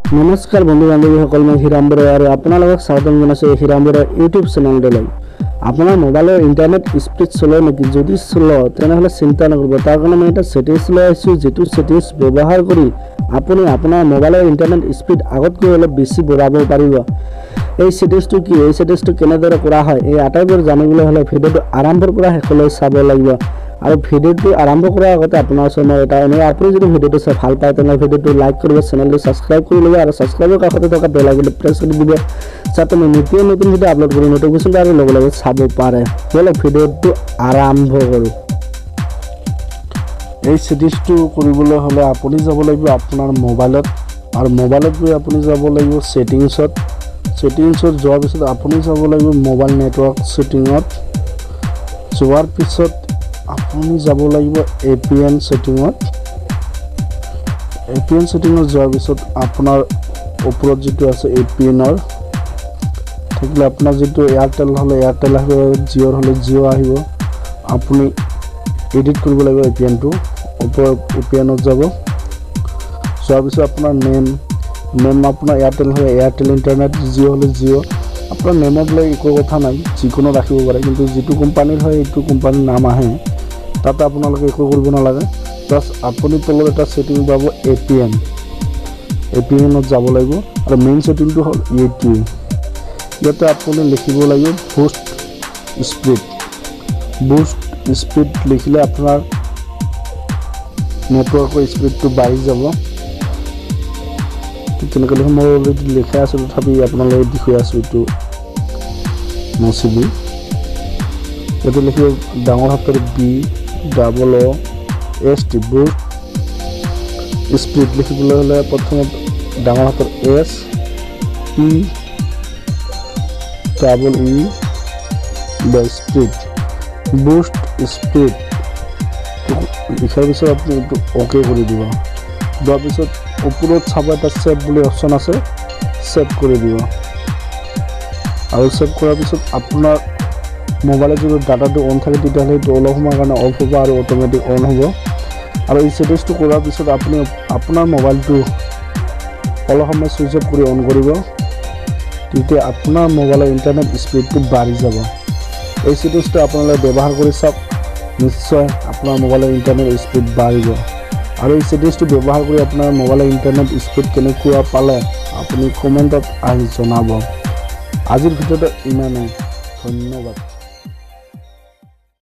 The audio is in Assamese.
নমস্কাৰ বন্ধু বান্ধৱীসকল, মই হিৰাম বৰুৱা আৰু আপোনালোকক স্বাগতম জনাইছোঁ এই হিৰাম বৰুৱা ইউটিউব চেনেলটোলৈ। আপোনাৰ মোবাইলৰ ইণ্টাৰনেট স্পীড স্ল' নেকি? যদি স্ল', তেনেহ'লে চিন্তা নকৰিব। তাৰ কাৰণে মই এটা ছেটিংছ লৈ আহিছোঁ, যিটো ছেটিংছ ব্যৱহাৰ কৰি আপুনি আপোনাৰ মোবাইলৰ ইণ্টাৰনেট স্পীড আগতকৈ অলপ বেছি বঢ়াব পাৰিব। এই ছেটিংছটো কি, এই ছেটিংছটো কেনেদৰে কৰা হয়, এই আটাইবোৰ জানিবলৈ হ'লে ভিডিঅ'টো আৰম্ভৰ পৰা শেষলৈ চাব লাগিব। আৰু ভিডিঅ'টো আৰম্ভ কৰাৰ আগতে আপোনাৰ ওচৰত মই এটা এনে, আপুনি যদি ভিডিঅ'টো চাই ভাল পায়, তেনেহ'লে ভিডিঅ'টো লাইক কৰিব, চেনেলটো ছাবস্ক্ৰাইব কৰি ল'ব আৰু ছাবস্ক্ৰাইবৰ কাষতে থকা বেল আইকনটো প্ৰেছ কৰি দিব, যাতে মই নিত্য নতুন ভিডিঅ' আপলোড কৰি নটিফিকেশ্যনটো আৰু লগে লগে চাব পাৰে। ব'লক, ভিডিঅ'টো আৰম্ভ কৰোঁ। এই ছেটিংছটো কৰিবলৈ হ'লে আপুনি যাব লাগিব আপোনাৰ মোবাইলত আৰু মোবাইলত গৈ আপুনি যাব লাগিব ছেটিংছত। ছেটিংছত যোৱাৰ পিছত আপুনি যাব লাগিব মোবাইল নেটৱৰ্ক ছেটিঙত। যোৱাৰ পিছত আপুনি যাব লাগিব এ পি এন ছেটিঙত। এ পি এন ছেটিঙত যোৱাৰ পিছত আপোনাৰ ওপৰত যিটো আছে এ পি এনৰ থাকিলে, আপোনাৰ যিটো এয়াৰটেল হ'লে এয়াৰটেল আহিব, জিঅ'ৰ হ'লে জিঅ' আহিব। আপুনি এডিট কৰিব লাগিব এ পি এনটো। ওপৰত এ পি এনত যাব। যোৱাৰ পিছত আপোনাৰ নেম আপোনাৰ এয়াৰটেল হ'লে এয়াৰটেল ইণ্টাৰনেট, জিঅ' হ'লে জিঅ'। আপোনাৰ নেমক লৈ একো কথা নাই, যিকোনো ৰাখিব পাৰে, কিন্তু যিটো কোম্পানীৰ হয় সেইটো কোম্পানীৰ নাম আহে। তাতে আপোনালোকে একো কৰিব নালাগে। জাষ্ট আপুনি তলত এটা ছেটিং পাব A P N. A P এনত যাব লাগিব আৰু মেইন ছেটিংটো হ'ল এইটোৱে। ইয়াতে আপুনি লিখিব লাগিব বুষ্ট স্পীড। বুষ্ট স্পীড লিখিলে আপোনাৰ নেটৱৰ্কৰ স্পীডটো বাঢ়ি যাব। ঠিক তেনেকৈ লিখোঁ। মই অলৰেডি লিখাই আছোঁ, তথাপি আপোনালোকে দেখুৱাই আছোঁ। এইটো নচিবি। ইয়াতে লিখিব ডাঙৰ হাতৰ BOOST। Boost speed লিখিবলৈ হ'লে প্ৰথমত ডাঙৰ হাতৰ এছ পি ডাবল ই বা স্পীড, বুষ্ট স্পীড লিখাৰ পিছত আপুনি এইটো অ'কে কৰি দিব। দিয়াৰ পিছত ওপৰত চাব, এটা ছেভ বুলি অপশ্যন আছে, ছেভ কৰি দিব। আৰু ছেভ কৰাৰ পিছত আপোনাৰ মোবাইলত যদি ডাটাটো অন থাকে, তেতিয়াহ'লে সেইটো অলপ সময়ৰ কাৰণে অফ হ'ব আৰু অট'মেটিক অন হ'ব। আৰু এই ছেটিংছটো কৰাৰ পিছত আপুনি আপোনাৰ মোবাইলটো অলপ সময় ছুইচ অফ কৰি অন কৰিব, তেতিয়া আপোনাৰ মোবাইলৰ ইণ্টাৰনেট স্পীডটো বাঢ়ি যাব। এই ছেটিংছটো আপোনালোকে ব্যৱহাৰ কৰি চাওক, নিশ্চয় আপোনাৰ মোবাইলৰ ইণ্টাৰনেট স্পীড বাঢ়িব। আৰু এই ছেটিংছটো ব্যৱহাৰ কৰি আপোনাৰ মোবাইলৰ ইণ্টাৰনেট স্পীড কেনেকুৱা পালে, আপুনি কমেণ্টত আহি জনাব। আজিৰ ভিডিঅ'টো ইমানেই। ধন্যবাদ।